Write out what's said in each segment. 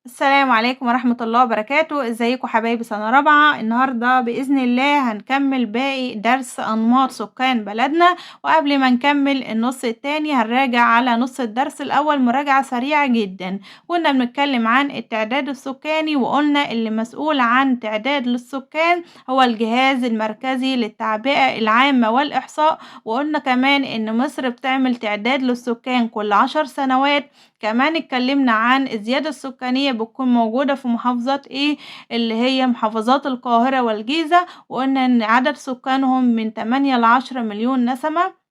السلام عليكم ورحمة الله وبركاته. ازيكم حبايبي سنة رابعة؟ النهاردة بإذن الله هنكمل باقي درس أنماط سكان بلدنا، وقبل ما نكمل النص التاني هنراجع على نص الدرس الأول مراجعة سريعة جدا. كنا بنتكلم عن التعداد السكاني، وقلنا اللي مسؤول عن تعداد للسكان هو الجهاز المركزي للتعبئة العامة والإحصاء، وقلنا كمان إن مصر بتعمل تعداد للسكان كل 10 سنوات. كمان اتكلمنا عن الزيادة السكانية بتكون موجودة في محافظات ايه، اللي هي محافظات القاهرة والجيزة، وقلنا ان عدد سكانهم من 8 ل10 مليون نسمة.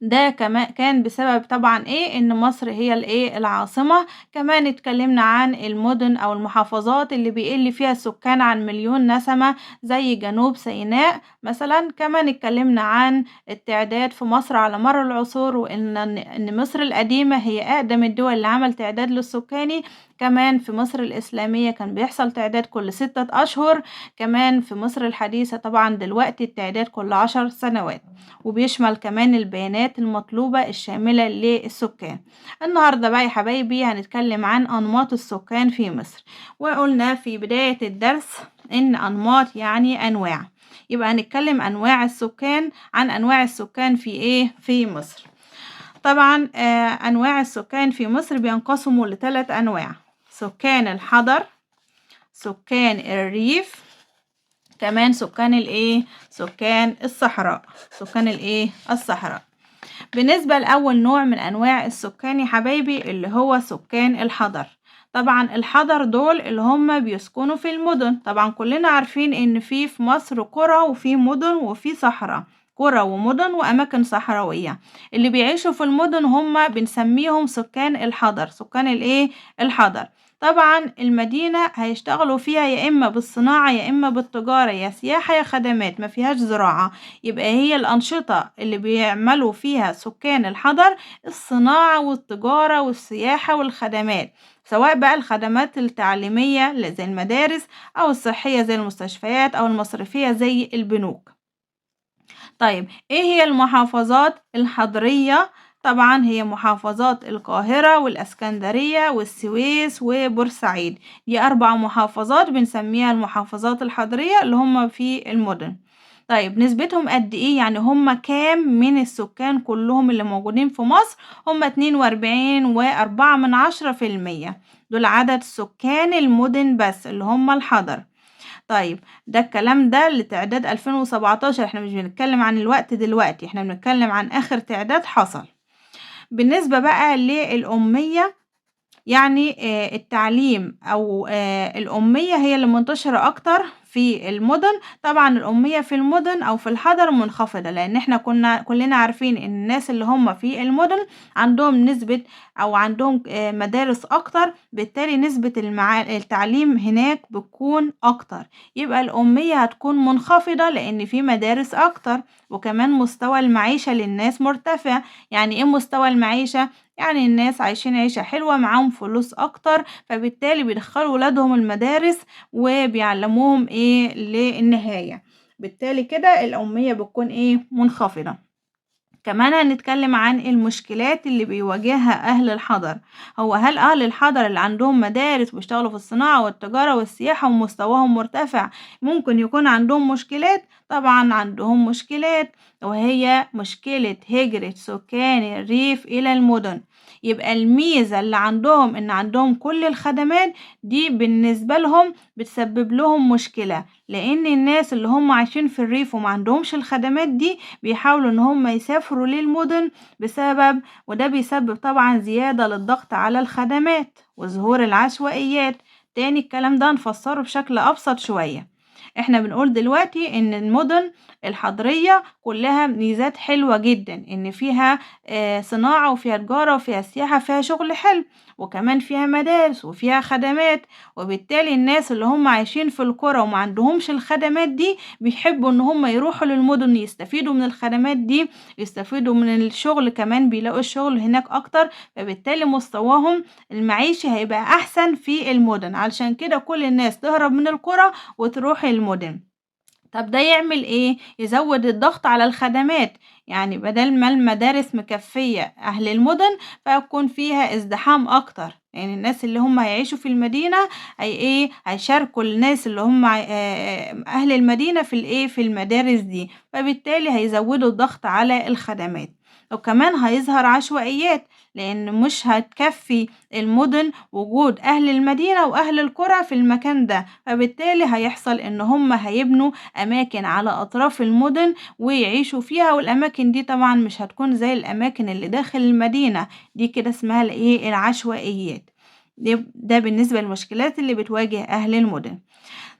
ده كمان كان بسبب طبعا ايه، ان مصر هي الايه العاصمة. كمان اتكلمنا عن المدن او المحافظات اللي بيقل فيها السكان عن مليون نسمة زي جنوب سيناء مثلا. كمان اتكلمنا عن التعداد في مصر على مر العصور، وان مصر القديمة هي اقدم الدول اللي عمل تعداد للسكاني. كمان في مصر الإسلامية كان بيحصل تعداد كل 6 أشهر. كمان في مصر الحديثة طبعا دلوقتي التعداد كل 10 سنوات، وبيشمل كمان البيانات المطلوبة الشاملة للسكان. النهاردة بقى يا حبايبي هنتكلم عن أنماط السكان في مصر، وقلنا في بداية الدرس إن أنماط يعني أنواع، يبقى هنتكلم أنواع السكان، عن أنواع السكان في إيه في مصر. طبعا أنواع السكان في مصر بينقسموا لثلاث أنواع: سكان الحضر، سكان الريف، كمان سكان الايه سكان الصحراء، سكان الايه الصحراء. بالنسبة لأول نوع من أنواع السكان يا حبايبي اللي هو سكان الحضر. طبعا الحضر دول اللي هم بيسكنوا في المدن. طبعا كلنا عارفين ان في مصر قرى وفي مدن وفي صحراء، قرى ومدن وأماكن صحراوية. اللي بيعيشوا في المدن هم بنسميهم سكان الحضر، سكان الايه الحضر. طبعا المدينة هيشتغلوا فيها يا إما بالصناعة يا إما بالتجارة يا سياحة يا خدمات، ما فيهاش زراعة. يبقى هي الأنشطة اللي بيعملوا فيها سكان الحضر الصناعة والتجارة والسياحة والخدمات، سواء بقى الخدمات التعليمية زي المدارس أو الصحية زي المستشفيات أو المصرفية زي البنوك. طيب إيه هي المحافظات الحضرية؟ طبعا هي محافظات القاهرة والأسكندرية والسويس وبورسعيد. دي 4 محافظات بنسميها المحافظات الحضرية اللي هم في المدن. طيب نسبتهم قد إيه؟ يعني هم كام من السكان كلهم اللي موجودين في مصر؟ هم اتنين وأربعين وأربعة من عشرة في المية. دول عدد سكان المدن بس اللي هم الحضر. طيب ده الكلام ده لتعداد 2017، احنا مش بنتكلم عن الوقت دلوقتي، احنا بنتكلم عن آخر تعداد حصل. بالنسبة بقى للأمية، يعني التعليم أو الأمية هي اللي منتشرة أكتر في المدن. طبعا الأمية في المدن أو في الحضر منخفضة، لأن احنا كنا كلنا عارفين إن الناس اللي هم في المدن عندهم نسبة أو عندهم مدارس أكتر، بالتالي نسبة التعليم هناك بتكون أكتر. يبقى الأمية هتكون منخفضة لأن في مدارس أكتر، وكمان مستوى المعيشة للناس مرتفع. يعني إيه مستوى المعيشة؟ يعني الناس عايشين عيشة حلوة، معاهم فلوس أكتر، فبالتالي بيدخلوا ولادهم المدارس وبيعلموهم إيه للنهاية، بالتالي كده الأمية بتكون إيه منخفضة. كمان هنتكلم عن المشكلات اللي بيواجهها أهل الحضر. هو هل أهل الحضر اللي عندهم مدارس وبيشتغلوا في الصناعة والتجارة والسياحة ومستواهم مرتفع ممكن يكون عندهم مشكلات؟ طبعا عندهم مشكلات، وهي مشكلة هجرة سكان الريف إلى المدن. يبقى الميزة اللي عندهم إن عندهم كل الخدمات دي بالنسبة لهم بتسبب لهم مشكلة، لأن الناس اللي هم عايشين في الريف وما عندهمش الخدمات دي بيحاولوا إن هم يسافروا للمدن بسبب، وده بيسبب طبعا زيادة للضغط على الخدمات وظهور العشوائيات. تاني الكلام ده نفسره بشكل أبسط شوية. احنا بنقول دلوقتي ان المدن الحضرية كلها ميزات حلوة جدا، ان فيها صناعة وفيها تجارة وفيها سياحة، فيها شغل حلو، وكمان فيها مدارس وفيها خدمات، وبالتالي الناس اللي هم عايشين في القرى وما عندهمش الخدمات دي بيحبوا ان هم يروحوا للمدن يستفيدوا من الخدمات دي، يستفيدوا من الشغل، كمان بيلاقوا الشغل هناك اكتر، فبالتالي مستواهم المعيشي هيبقى احسن في المدن. علشان كده كل الناس تهرب من القرى وتروح المدن. طب ده يعمل ايه؟ يزود الضغط على الخدمات، يعني بدل ما المدارس مكفية اهل المدن فيكون فيها ازدحام اكتر. يعني الناس اللي هم هيعيشوا في المدينة هي إيه هيشاركوا الناس اللي هم أهل المدينة في الإيه في المدارس دي، فبالتالي هيزودوا الضغط على الخدمات. وكمان هيظهر عشوائيات، لأن مش هتكفي المدن وجود أهل المدينة وأهل القرى في المكان ده، فبالتالي هيحصل إن هم هيبنوا أماكن على أطراف المدن ويعيشوا فيها، والأماكن دي طبعا مش هتكون زي الأماكن اللي داخل المدينة دي، كده اسمها الإيه العشوائيات. ده بالنسبة للمشكلات اللي بتواجه أهل المدن.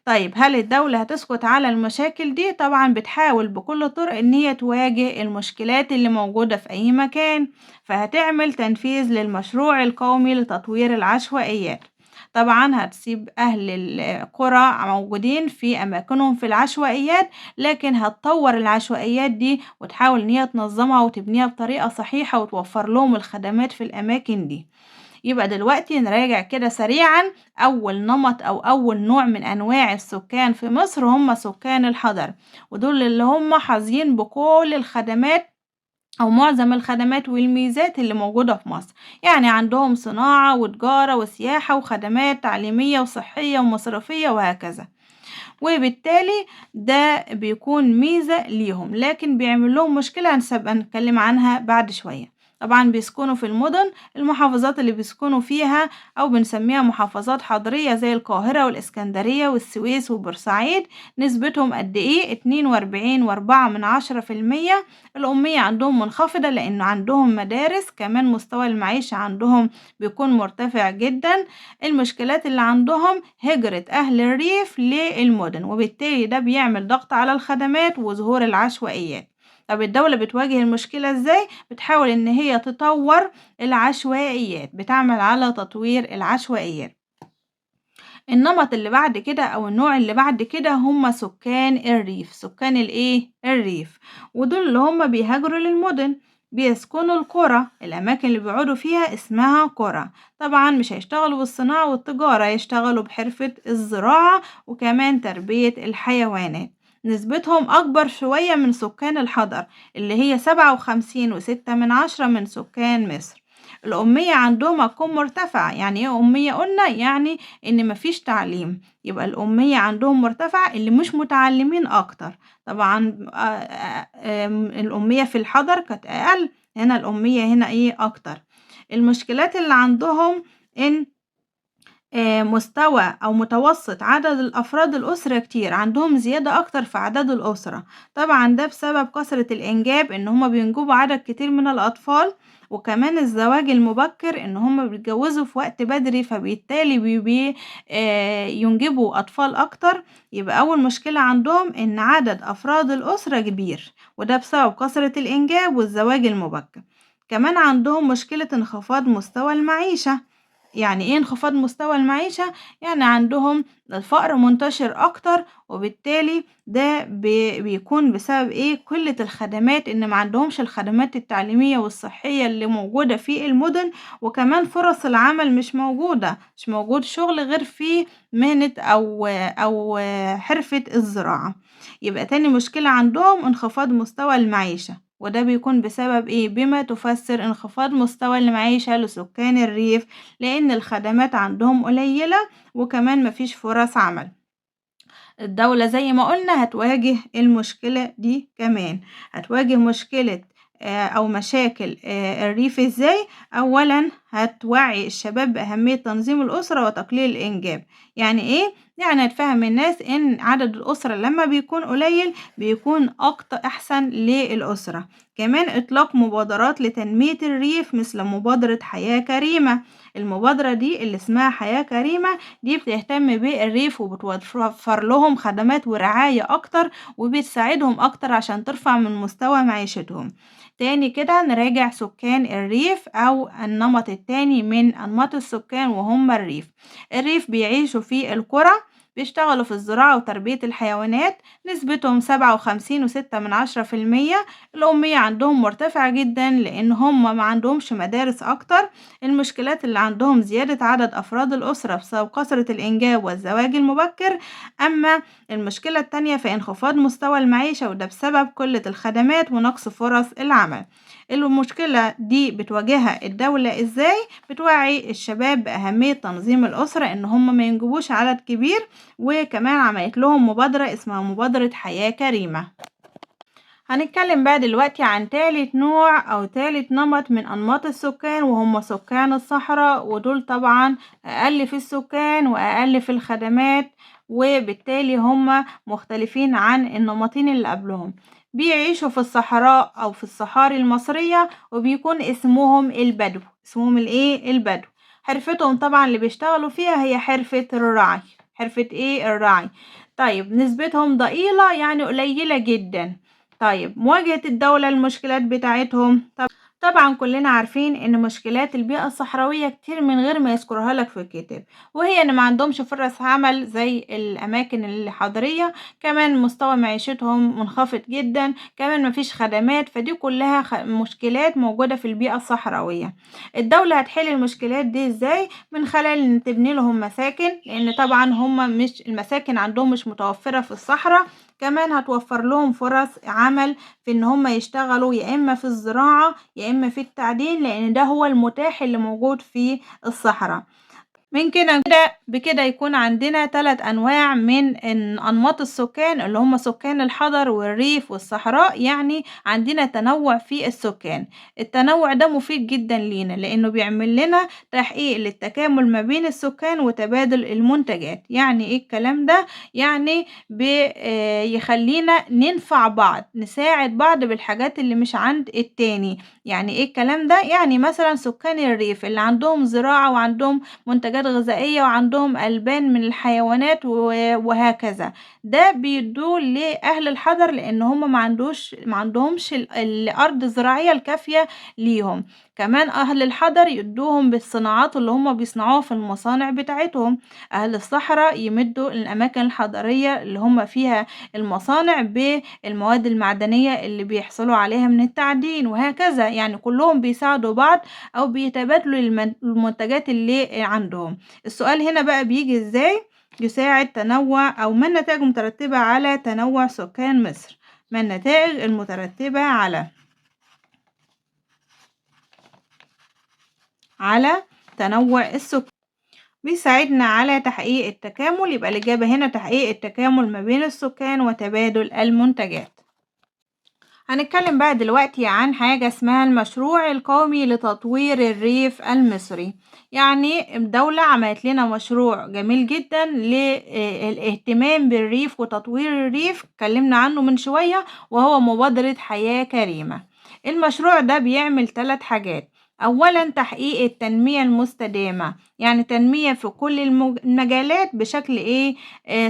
طيب هل الدولة هتسكت على المشاكل دي؟ طبعا بتحاول بكل الطرق ان هي تواجه المشكلات اللي موجودة في اي مكان، فهتعمل تنفيذ للمشروع القومي لتطوير العشوائيات. طبعا هتسيب اهل القرى موجودين في اماكنهم في العشوائيات، لكن هتطور العشوائيات دي وتحاول ان هي تنظمها وتبنيها بطريقة صحيحة وتوفر لهم الخدمات في الاماكن دي. يبقى دلوقتي نراجع كده سريعا أول نمط أو أول نوع من أنواع السكان في مصر هم سكان الحضر، ودول اللي هم حاظيين بكل الخدمات أو معظم الخدمات والميزات اللي موجودة في مصر، يعني عندهم صناعة وتجارة وسياحة وخدمات تعليمية وصحية ومصرفية وهكذا، وبالتالي ده بيكون ميزة ليهم، لكن بيعمل لهم مشكلة هنبقى نتكلم عنها بعد شوية. طبعا بيسكنوا في المدن، المحافظات اللي بيسكنوا فيها أو بنسميها محافظات حضرية زي القاهرة والإسكندرية والسويس وبورسعيد، نسبتهم قد إيه؟ 42.4%. الأمية عندهم منخفضة لأنه عندهم مدارس، كمان مستوى المعيشة عندهم بيكون مرتفع جدا. المشكلات اللي عندهم هجرة أهل الريف للمدن، وبالتالي ده بيعمل ضغط على الخدمات وظهور العشوائيات. طب الدولة بتواجه المشكلة ازاي؟ بتحاول ان هي تطور العشوائيات، بتعمل على تطوير العشوائيات. النمط اللي بعد كده او النوع اللي بعد كده هم سكان الريف، سكان الايه؟ الريف، ودول اللي هم بيهاجروا للمدن، بيسكنوا القرى، الأماكن اللي بيقعدوا فيها اسمها قرى. طبعا مش هيشتغلوا بالصناعة والتجارة، يشتغلوا بحرفة الزراعة وكمان تربية الحيوانات. نسبتهم أكبر شوية من سكان الحضر اللي هي 57.6 من سكان مصر. الأمية عندهم هتكون مرتفعة. يعني إيه أمية؟ قلنا يعني إن مفيش تعليم، يبقى الأمية عندهم مرتفعة، اللي مش متعلمين أكتر. طبعا الأمية في الحضر كانت أقل، هنا الأمية هنا إيه أكتر. المشكلات اللي عندهم إن مستوى أو متوسط عدد الأفراد الأسرة كتير، عندهم زيادة أكتر في عدد الأسرة. طبعا ده بسبب كثرة الإنجاب، إن هما بينجبوا عدد كتير من الأطفال، وكمان الزواج المبكر، إن هما بيتجوزوا في وقت بدري، فبالتالي بي ينجبوا أطفال أكتر. يبقى أول مشكلة عندهم إن عدد أفراد الأسرة كبير، وده بسبب كثرة الإنجاب والزواج المبكر. كمان عندهم مشكلة انخفاض مستوى المعيشة. يعني ايه انخفاض مستوى المعيشة؟ يعني عندهم الفقر منتشر اكتر، وبالتالي ده بيكون بسبب ايه؟ قلة الخدمات، ان ما عندهمش الخدمات التعليمية والصحية اللي موجودة في المدن، وكمان فرص العمل مش موجودة، مش موجود شغل غير في مهنة او حرفة الزراعة. يبقى تاني مشكلة عندهم انخفاض مستوى المعيشة، وده بيكون بسبب ايه؟ بما تفسر انخفاض مستوى المعيشة لسكان الريف، لان الخدمات عندهم قليلة وكمان مفيش فرص عمل. الدولة زي ما قلنا هتواجه المشكلة دي كمان، هتواجه مشكلة او مشاكل الريف ازاي؟ اولا هتوعي الشباب بأهمية تنظيم الأسرة وتقليل الإنجاب. يعني ايه؟ يعني هتفهم الناس ان عدد الأسرة لما بيكون قليل بيكون أكتر أحسن للأسرة. كمان إطلاق مبادرات لتنمية الريف مثل مبادرة حياة كريمة. المبادرة دي اللي اسمها حياة كريمة دي بتهتم بالريف وبتوفر لهم خدمات ورعاية أكتر، وبتساعدهم أكتر عشان ترفع من مستوى معيشتهم. تاني كده نراجع سكان الريف أو النمط التاني من أنماط السكان وهم الريف. الريف بيعيشوا في القرى، بيشتغلوا في الزراعة وتربية الحيوانات، نسبتهم 57.6%. الأمية عندهم مرتفعة جدا لأن هم ما عندهمش مدارس أكتر. المشكلات اللي عندهم زيادة عدد أفراد الأسرة بسبب كثرة الإنجاب والزواج المبكر. أما المشكلة التانية في انخفاض مستوى المعيشة، وده بسبب قلة الخدمات ونقص فرص العمل. المشكلة دي بتواجهها الدولة ازاي؟ بتوعي الشباب بأهمية تنظيم الأسرة، ان هم ما ينجبوش عدد كبير، وكمان عملت لهم مبادرة اسمها مبادرة حياة كريمة. هنتكلم بقى دلوقتي عن تالت نوع أو تالت نمط من أنماط السكان، وهم سكان الصحراء، ودول طبعا أقل في السكان وأقل في الخدمات، وبالتالي هم مختلفين عن النمطين اللي قبلهم. بيعيشوا في الصحراء أو في الصحاري المصرية، وبيكون اسمهم البدو. اسمهم الايه؟ البدو. حرفتهم طبعا اللي بيشتغلوا فيها هي حرفة الرعي. حرفة ايه؟ الرعي. طيب نسبتهم ضئيلة، يعني قليلة جدا. طيب مواجهة الدولة المشكلات بتاعتهم، طبعا كلنا عارفين ان مشكلات البيئة الصحراوية كتير من غير ما يذكرها لك في الكتاب، وهي ان ما عندهمش فرص عمل زي الاماكن الحضرية، كمان مستوى معيشتهم منخفض جدا، كمان ما فيش خدمات، فدي كلها مشكلات موجودة في البيئة الصحراوية. الدولة هتحل المشكلات دي ازاي؟ من خلال ان تبني لهم مساكن، لان طبعا هم مش المساكن عندهم مش متوفرة في الصحراء. كمان هتوفر لهم فرص عمل في ان هم يشتغلوا يا اما في الزراعة يا اما في التعدين، لان ده هو المتاح اللي موجود في الصحراء. من كده بكده يكون عندنا 3 انواع من انماط السكان، اللي هم سكان الحضر والريف والصحراء. يعني عندنا تنوع في السكان. التنوع ده مفيد جدا لينا لانه بيعمل لنا تحقيق للتكامل ما بين السكان وتبادل المنتجات. يعني ايه الكلام ده؟ يعني بيخلينا ننفع بعض، نساعد بعض بالحاجات اللي مش عند التاني. يعني ايه الكلام ده؟ يعني مثلا سكان الريف اللي عندهم زراعة وعندهم منتجات غذائية وعندهم ألبان من الحيوانات وهكذا، ده بيدوه لأهل الحضر لأن هم ما عندهمش الأرض الزراعية الكافية ليهم. كمان أهل الحضر يدوهم بالصناعات اللي هم بيصنعوها في المصانع بتاعتهم. أهل الصحراء يمدوا الأماكن الحضرية اللي هم فيها المصانع بالمواد المعدنية اللي بيحصلوا عليها من التعدين وهكذا. يعني كلهم بيساعدوا بعض أو بيتبادلوا المنتجات اللي عندهم. السؤال هنا بقى بيجي ازاي يساعد تنوع أو ما النتائج المترتبة على تنوع سكان مصر؟ ما النتائج المترتبة على تنوع السكان؟ بيساعدنا على تحقيق التكامل. يبقى الإجابة هنا تحقيق التكامل ما بين السكان وتبادل المنتجات. هنتكلم بقى دلوقتي عن حاجة اسمها المشروع القومي لتطوير الريف المصري. يعني الدولة عملت لنا مشروع جميل جدا للاهتمام بالريف وتطوير الريف، اتكلمنا عنه من شوية، وهو مبادرة حياة كريمة. المشروع ده بيعمل 3 حاجات. أولا تحقيق التنمية المستدامة، يعني تنمية في كل المجالات بشكل إيه؟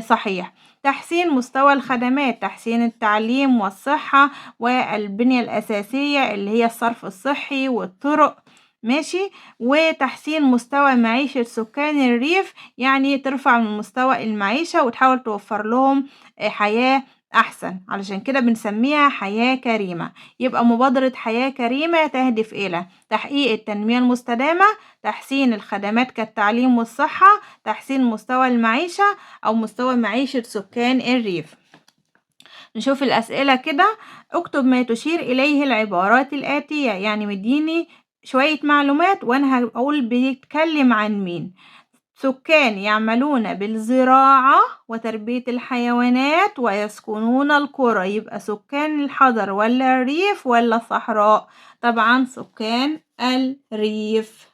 صحيح. تحسين مستوى الخدمات، تحسين التعليم والصحة والبنية الأساسية اللي هي الصرف الصحي والطرق، ماشي. وتحسين مستوى معيشة سكان الريف، يعني ترفع من مستوى المعيشة وتحاول توفر لهم حياة أحسن، علشان كده بنسميها حياة كريمة. يبقى مبادرة حياة كريمة تهدف إلى تحقيق التنمية المستدامة، تحسين الخدمات كالتعليم والصحة، تحسين مستوى المعيشة أو مستوى معيشة سكان الريف. نشوف الأسئلة كده. اكتب ما تشير إليه العبارات الآتية، يعني مديني شوية معلومات وأنا هقول بيتكلم عن مين. سكان يعملون بالزراعة وتربية الحيوانات ويسكنون القرى، يبقى سكان الحضر ولا الريف ولا الصحراء؟ طبعا سكان الريف.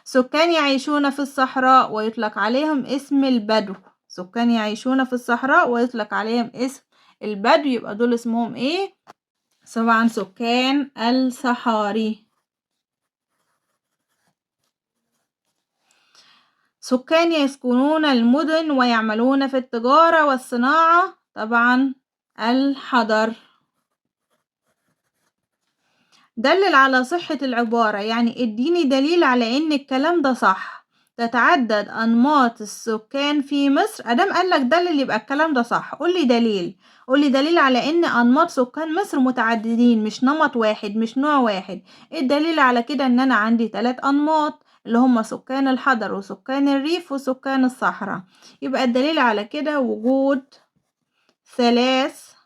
سكان يعيشون في الصحراء ويطلق عليهم اسم البدو، سكان يعيشون في الصحراء ويطلق عليهم اسم البدو، يبقى دول اسمهم ايه؟ طبعا سكان الصحاري. سكان يسكنون المدن ويعملون في التجارة والصناعة، طبعا الحضر. دلل على صحة العبارة، يعني اديني دليل على ان الكلام ده صح. تتعدد أنماط السكان في مصر، أدام قالك دلل يبقى الكلام ده صح. قولي دليل، قولي دليل على إن أنماط سكان مصر متعددين، مش نمط واحد، مش نوع واحد. إيه الدليل على كده؟ إن أنا عندي 3 أنماط اللي هم سكان الحضر وسكان الريف وسكان الصحراء. يبقى الدليل على كده وجود 3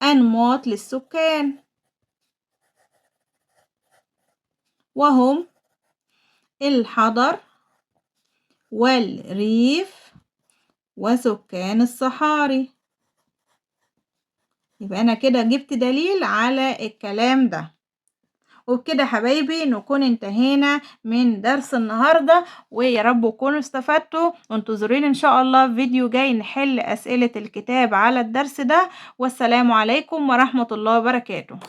أنماط للسكان، وهم الحضر والريف وسكان الصحاري. يبقى أنا كده جبت دليل على الكلام ده. وبكده حبايبي نكون انتهينا من درس النهاردة، ويا رب تكونوا استفدتوا، وانتظروني ان شاء الله في فيديو جاي نحل أسئلة الكتاب على الدرس ده. والسلام عليكم ورحمة الله وبركاته.